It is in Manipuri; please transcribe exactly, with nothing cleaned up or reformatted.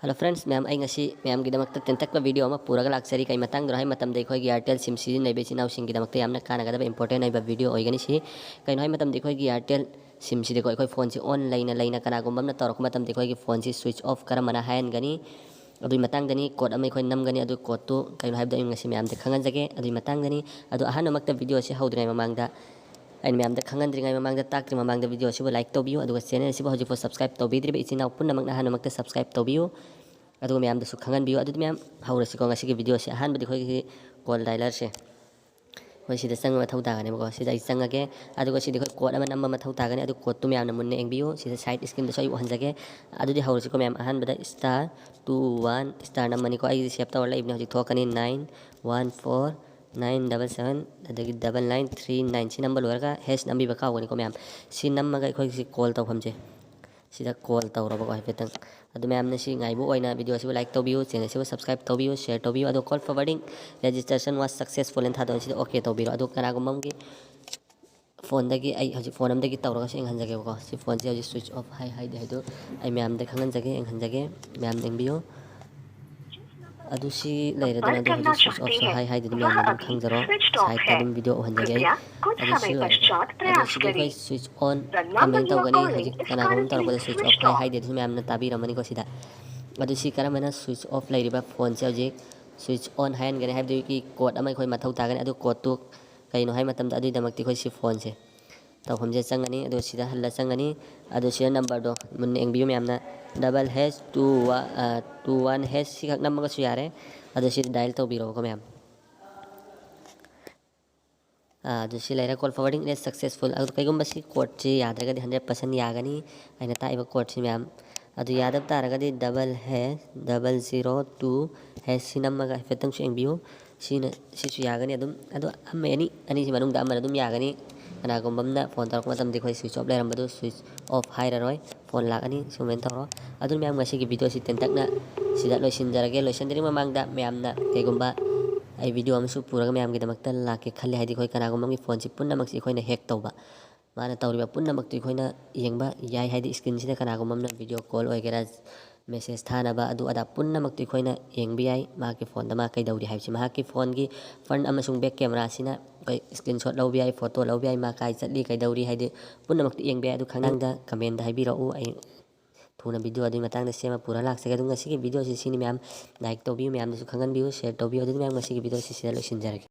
Hello friends, ꯃꯌꯥꯝ, ꯑꯩ ꯉꯁꯤ ꯃꯌꯥꯝꯒꯤꯗꯃꯛꯇ ꯇꯦꯟꯇꯛꯄ video ꯑꯃ ꯄꯨꯔꯒ ꯂꯥꯛꯆꯔꯤ꯫ ꯀꯩ ꯃꯇꯥꯡꯗꯅꯣ ꯍꯥꯏꯕ ꯃꯇꯝꯗ, ꯑꯩꯈꯣꯏꯒꯤ Airtel SIM ꯁꯤꯖꯤꯟꯅꯔꯤꯕ ꯏꯆꯤꯟ ꯏꯅꯥꯎꯁꯤꯡꯒꯤꯗꯃꯛꯇ ꯌꯥꯝꯅ ꯀꯥꯟꯅꯒꯗꯕ important ꯑꯣꯏꯕ video ꯑꯣꯏꯒꯅꯤ ꯁꯤ꯫ ꯀꯩꯅꯣ ꯍꯥꯏꯕ ꯃꯇꯝꯗ, ꯑꯩꯈꯣꯏꯒꯤ Airtel SIM ꯁꯤꯗꯤꯀꯣ, ꯑꯩꯈꯣꯏ phoneꯁꯤ on ꯂꯩꯅ ꯂꯩꯅ ꯀꯅꯥꯒꯨꯝꯕ ꯑꯃꯅ ꯇꯧꯔꯛꯄ ꯃꯇꯝꯗ, ꯑꯩꯈꯣꯏꯒꯤ phoneꯁꯤ switch off ꯀꯔꯝꯕꯅ ꯍꯥꯏꯍꯟꯒꯅꯤ, ꯑꯗꯨꯒꯤ ꯃꯇꯥꯡꯗꯅꯤ꯫ Code ꯑꯃ ꯑꯩꯈꯣꯏ ꯅꯝꯒꯅꯤ, ꯑꯗꯨ codeꯇꯨ ꯀꯩꯅꯣ ꯍꯥꯏꯕꯗꯣ ꯑꯩ ꯉꯁꯤ ꯃꯌꯥꯝꯗ ꯈꯪꯍꯟꯖꯒꯦ, ꯑꯗꯨꯒꯤ ꯃꯇꯥꯡꯗꯅꯤ꯫ ꯑꯗꯣ ꯑꯍꯥꯟꯕꯃꯛꯇ videoꯁꯤ ꯍꯧꯗ꯭ꯔꯤꯉꯩ ꯃꯃꯥꯡꯗ, ꯑꯩꯅ ꯃꯌꯥꯝꯗ ꯈꯪꯍꯟꯗ꯭ꯔꯤꯉꯩ ꯃꯃꯥꯡꯗ, ꯇꯥꯛꯇ꯭ꯔꯤ ꯃꯃꯥꯡꯗ videoꯁꯤꯕꯨ like ꯇꯧꯕꯤꯌꯨ, ꯑꯗꯨꯒ channel ꯑꯁꯤꯕꯨ ꯍꯧꯖꯤꯛꯐꯥꯎ subscribe ꯇꯧꯕꯤꯗ꯭ꯔꯤꯕ ꯏꯆꯤꯟ ꯏꯅꯥꯎ ꯄꯨꯝꯅꯃꯛꯅ ꯑꯍꯥꯟꯕꯃꯛꯇ subscribe ꯇꯧꯕꯤꯌꯨ, ꯑꯗꯨꯒ ꯃꯌꯥꯝꯗꯁꯨ ꯈꯪꯍꯟꯕꯤꯌꯨ꯫ ꯑꯗꯨꯗꯤ ꯃꯌꯥꯝ, ꯍꯧꯔꯁꯤꯀꯣ ꯉꯁꯤꯒꯤ videoꯁꯦ꯫ ꯑꯍꯥꯟꯕꯗꯤ ꯑꯩꯈꯣꯏꯒꯤ call dialerꯁꯦ, ꯑꯩꯈꯣꯏ ꯁꯤꯗ ꯆꯪꯕ ꯃꯊꯧ ꯇꯥꯒꯅꯦꯕꯀꯣ꯫ ꯁꯤꯗ ꯑꯩ ꯆꯪꯉꯒꯦ, ꯑꯗꯨꯒ ꯁꯤꯗꯤ ꯑꯩꯈꯣꯏ code ꯑꯃ ꯅꯝꯕ ꯃꯊꯧ ꯇꯥꯒꯅꯤ꯫ ꯑꯗꯨ codeꯇꯨ ꯃꯌꯥꯝꯅ ꯃꯨꯟꯅ ꯌꯦꯡꯕꯤꯌꯨ꯫ ꯁꯤꯗ side screenꯗꯁꯨ ꯑꯩ ꯎꯍꯟꯖꯒꯦ꯫ ꯑꯗꯨꯗꯤ ꯍꯧꯔꯁꯤꯀꯣ ꯃꯌꯥꯝ꯫ ꯑꯍꯥꯟꯕꯗ star two one star ꯅꯝꯃꯅꯤꯀꯣ꯫ ꯑꯩꯒꯤꯗꯤ save ꯇꯧꯔ ꯂꯩꯕꯅꯦ, ꯍꯧꯖꯤꯛ ꯊꯣꯛꯀꯅꯤ, nine one four nine double seven, ꯑꯗꯒꯤ double nine three nine꯫ ꯁꯤ ꯅꯝꯕ ꯂꯣꯏꯔꯒ hash ꯅꯝꯕꯤꯕ ꯀꯥꯎꯒꯅꯤꯀꯣ ꯃꯌꯥꯝ꯫ ꯁꯤ ꯅꯝꯃꯒ ꯑꯩꯈꯣꯏꯒꯤ call ꯇꯧꯐꯝꯁꯦ, ꯁꯤꯗ call ꯇꯧꯔꯕꯀꯣ ꯍꯥꯏꯐꯦꯠꯇꯪ꯫ ꯑꯗꯨ ꯃꯌꯥꯝꯅ ꯁꯤ ꯉꯥꯏꯕ ꯑꯣꯏꯅ videoꯁꯤꯕꯨ like ꯇꯧꯕꯤꯌꯨ, channelꯁꯤꯕꯨ subscribe ꯇꯧꯕꯤꯌꯨ, share ꯇꯧꯕꯤꯌꯨ꯫ ꯑꯗꯣ call forwarding registration was successful ꯍꯥꯏꯅ ꯊꯥꯗꯣꯛꯑꯦ, ꯁꯤꯗ OK ꯇꯧꯕꯤꯔꯣ꯫ ꯑꯗꯣ ꯀꯅꯥꯒꯨꯝꯕ ꯑꯃꯒꯤ phoneꯗꯒꯤ, ꯑꯩ ꯍꯧꯖꯤꯛ phone ꯑꯃꯗꯒꯤ ꯇꯧꯔꯒꯁꯨ ꯌꯦꯡꯍꯟꯖꯒꯦꯕꯀꯣ꯫ ꯁꯤ phoneꯁꯦ ꯍꯧꯖꯤꯛ switch off ꯍꯥꯏ ꯍꯥꯏꯗꯦ ꯍꯥꯏꯗꯣ ꯑꯩ ꯃꯌꯥꯝꯗ ꯈꯪꯍꯟꯖꯒꯦ, ꯌꯦꯡꯍꯟꯖꯒꯦ, ꯃꯌꯥꯝ ꯌꯦꯡꯕꯤꯌꯨ꯫ ꯑꯗꯨ ꯁꯤ ꯂꯩꯔꯦꯗꯅ, ꯑꯗꯨ ꯍꯧꯖꯤꯛ switch offꯁꯨ ꯍꯥꯏ ꯍꯥꯏꯗꯨꯗꯤ ꯃꯌꯥꯝꯅ ꯑꯗꯨꯝ ꯈꯪꯖꯔꯣ, sideꯇ ꯑꯗꯨꯝ video ꯎꯍꯟꯖꯒꯦ ꯑꯩ꯫ ꯑꯗꯨ ꯁꯤ ꯂꯣꯏꯔꯦꯗꯅ, ꯑꯗꯨ ꯁꯤꯗꯤ ꯑꯩꯈꯣꯏ switch on ꯀꯃꯥꯏꯅ ꯇꯧꯒꯅꯤ? ꯍꯧꯖꯤꯛ ꯀꯅꯥꯒꯨꯝꯕ ꯑꯃ ꯇꯧꯔꯛꯄꯗ switch off ꯍꯥꯏ ꯍꯥꯏꯗꯦ ꯑꯗꯨꯁꯨ ꯃꯌꯥꯝꯅ ꯇꯥꯕꯤꯔꯝꯃꯅꯤꯀꯣ ꯁꯤꯗ꯫ ꯑꯗꯨ ꯁꯤ ꯀꯔꯝꯕꯅ switch off ꯂꯩꯔꯤꯕ phoneꯁꯦ ꯍꯧꯖꯤꯛ switch on ꯍꯥꯏꯍꯟꯒꯅꯤ ꯍꯥꯏꯕꯗꯨꯒꯤ code ꯑꯃ ꯑꯩꯈꯣꯏ ꯃꯊꯧ ꯇꯥꯒꯅꯤ꯫ ꯑꯗꯨ codeꯇꯨ ꯀꯩꯅꯣ ꯍꯥꯏꯕ ꯃꯇꯝꯗ, ꯑꯗꯨꯒꯤꯗꯃꯛꯇꯤ ꯑꯩꯈꯣꯏ ꯁꯤ phoneꯁꯦ ꯇꯧꯐꯝꯁꯦ ꯆꯪꯒꯅꯤ꯫ ꯑꯗꯨ ꯁꯤꯗ ꯍꯜꯂ ꯆꯪꯒꯅꯤ꯫ ꯑꯗꯨ ꯁꯤꯗ numberꯗꯣ ꯃꯨꯟꯅ ꯌꯦꯡꯕꯤꯌꯨ ꯃꯌꯥꯝꯅ, double hash two one, ꯑ, two one hash ꯁꯤꯈꯛ ꯅꯝꯃꯒꯁꯨ ꯌꯥꯔꯦ꯫ ꯑꯗꯨ ꯁꯤꯗ dial ꯇꯧꯕꯤꯔꯣꯕꯀꯣ ꯃꯌꯥꯝ꯫ ꯑꯥ, ꯑꯗꯨ ꯁꯤ ꯂꯩꯔꯦ, call forwarding is successful꯫ ꯑꯗꯨ ꯀꯩꯒꯨꯝꯕ ꯁꯤ codeꯁꯤ ꯌꯥꯗ꯭ꯔꯒꯗꯤ hundred percent ꯌꯥꯒꯅꯤ, ꯑꯩꯅ ꯇꯥꯛꯏꯕ codeꯁꯤ ꯃꯌꯥꯝ꯫ ꯑꯗꯨ ꯌꯥꯗꯕ ꯇꯥꯔꯒꯗꯤ double hash double zero two hash ꯁꯤ ꯅꯝꯃꯒ ꯍꯥꯏꯐꯦꯠꯇꯪꯁꯨ ꯌꯦꯡꯕꯤꯌꯨ꯫ ꯁꯤꯅ, ꯁꯤꯁꯨ ꯌꯥꯒꯅꯤ ꯑꯗꯨꯝ꯫ ꯑꯗꯣ ꯑꯃ, ꯑꯅꯤ, ꯑꯅꯤꯁꯤ ꯃꯅꯨꯡꯗ ꯑꯃꯅ ꯑꯗꯨꯝ ꯌꯥꯒꯅꯤ꯫ ꯀꯅꯥꯒꯨꯝꯕ ꯑꯃꯅ phone ꯇꯧꯔꯛꯄ ꯃꯇꯝꯗ ꯑꯩꯈꯣꯏ switch off ꯂꯩꯔꯝꯕꯗꯨ switch off ꯍꯥꯏꯔꯔꯣꯏ, phone ꯂꯥꯛꯑꯅꯤ, ꯁꯨꯃꯥꯏꯅ ꯇꯧꯔꯣ꯫ ꯑꯗꯨꯅ ꯃꯌꯥꯝ, ꯉꯁꯤꯒꯤ videoꯁꯤ ꯇꯦꯟꯇꯛꯅ ꯁꯤꯗ ꯂꯣꯏꯁꯤꯟꯖꯔꯒꯦ꯫ ꯂꯣꯏꯁꯤꯟꯗ꯭ꯔꯤꯉꯩ ꯃꯃꯥꯡꯗ ꯃꯌꯥꯝꯅ ꯀꯩꯒꯨꯝꯕ ꯑꯩ video ꯑꯃꯁꯨ ꯄꯨꯔꯒ ꯃꯌꯥꯝꯒꯤꯗꯃꯛꯇ ꯂꯥꯛꯀꯦ ꯈꯜꯂꯤ, ꯍꯥꯏꯗꯤ ꯑꯩꯈꯣꯏ ꯀꯅꯥꯒꯨꯝꯕ ꯑꯃꯒꯤ phoneꯁꯤ ꯄꯨꯝꯅꯃꯛꯁꯤ ꯑꯩꯈꯣꯏꯅ hack ꯇꯧꯕ, ꯃꯥꯅ ꯇꯧꯔꯤꯕ ꯄꯨꯝꯅꯃꯛꯇꯨ ꯑꯩꯈꯣꯏꯅ ꯌꯦꯡꯕ ꯌꯥꯏ, ꯍꯥꯏꯗꯤ screenꯁꯤꯗ ꯀꯅꯥꯒꯨꯝꯕ ꯑꯃꯅ video call ꯑꯣꯏꯒꯦꯔꯥ, ꯃꯦꯁꯦꯖ ꯊꯥꯅꯕ ꯑꯗꯨ ꯑꯗꯥ ꯄꯨꯝꯅꯃꯛꯇꯨ ꯑꯩꯈꯣꯏꯅ ꯌꯦꯡꯕ ꯌꯥꯏ꯫ ꯃꯍꯥꯛꯀꯤ ꯐꯣꯟꯗ ꯃꯥ ꯀꯩꯗꯧꯔꯤ ꯍꯥꯏꯕꯁꯤ, ꯃꯍꯥꯛꯀꯤ ꯐꯣꯟꯒꯤ ꯐ꯭ꯔꯟꯠ ꯑꯃꯁꯨꯡ ꯕꯦꯛ ꯀꯦꯃꯦꯔꯥꯁꯤꯅ ꯑꯩꯈꯣꯏ ꯁ꯭ꯀ꯭ꯔꯤꯟ ꯁꯣꯠ ꯂꯧꯕ ꯌꯥꯏ, ꯐꯣꯇꯣ ꯂꯧꯕ ꯌꯥꯏ, ꯃꯥ ꯀꯥꯏ ꯆꯠꯂꯤ, ꯀꯩꯗꯧꯔꯤ ꯍꯥꯏꯗꯤ ꯄꯨꯝꯅꯃꯛꯇꯨ ꯌꯦꯡꯕ ꯌꯥꯏ꯫ ꯑꯗꯨ ꯈꯪꯅꯤꯡꯗ ꯀꯃꯦꯟꯗ ꯍꯥꯏꯕꯤꯔꯛꯎ, ꯑꯩ ꯊꯨꯅ ꯚꯤꯗꯤꯑꯣ ꯑꯗꯨꯒꯤ ꯃꯇꯥꯡꯗ ꯁꯦꯝꯃ ꯄꯨꯔ ꯂꯥꯛꯆꯒꯦ꯫ ꯑꯗꯨ ꯉꯁꯤꯒꯤ ꯚꯤꯗꯤꯑꯣꯁꯤ ꯁꯤꯅꯤ ꯃꯌꯥꯝ, ꯂꯥꯏꯛ ꯇꯧꯕꯤꯌꯨ, ꯃꯌꯥꯝꯗꯁꯨ ꯈꯪꯍꯟꯕꯤꯌꯨ, ꯁꯦꯌꯔ ꯇꯧꯕꯤꯌꯨ꯫ ꯑꯗꯨꯗꯤ ꯃꯌꯥꯝ, ꯉꯁꯤꯒꯤ ꯚꯤꯗꯤꯑꯣꯁꯤ ꯁꯤꯗ ꯂꯣꯏꯁꯤꯟꯖꯔꯒꯦ꯫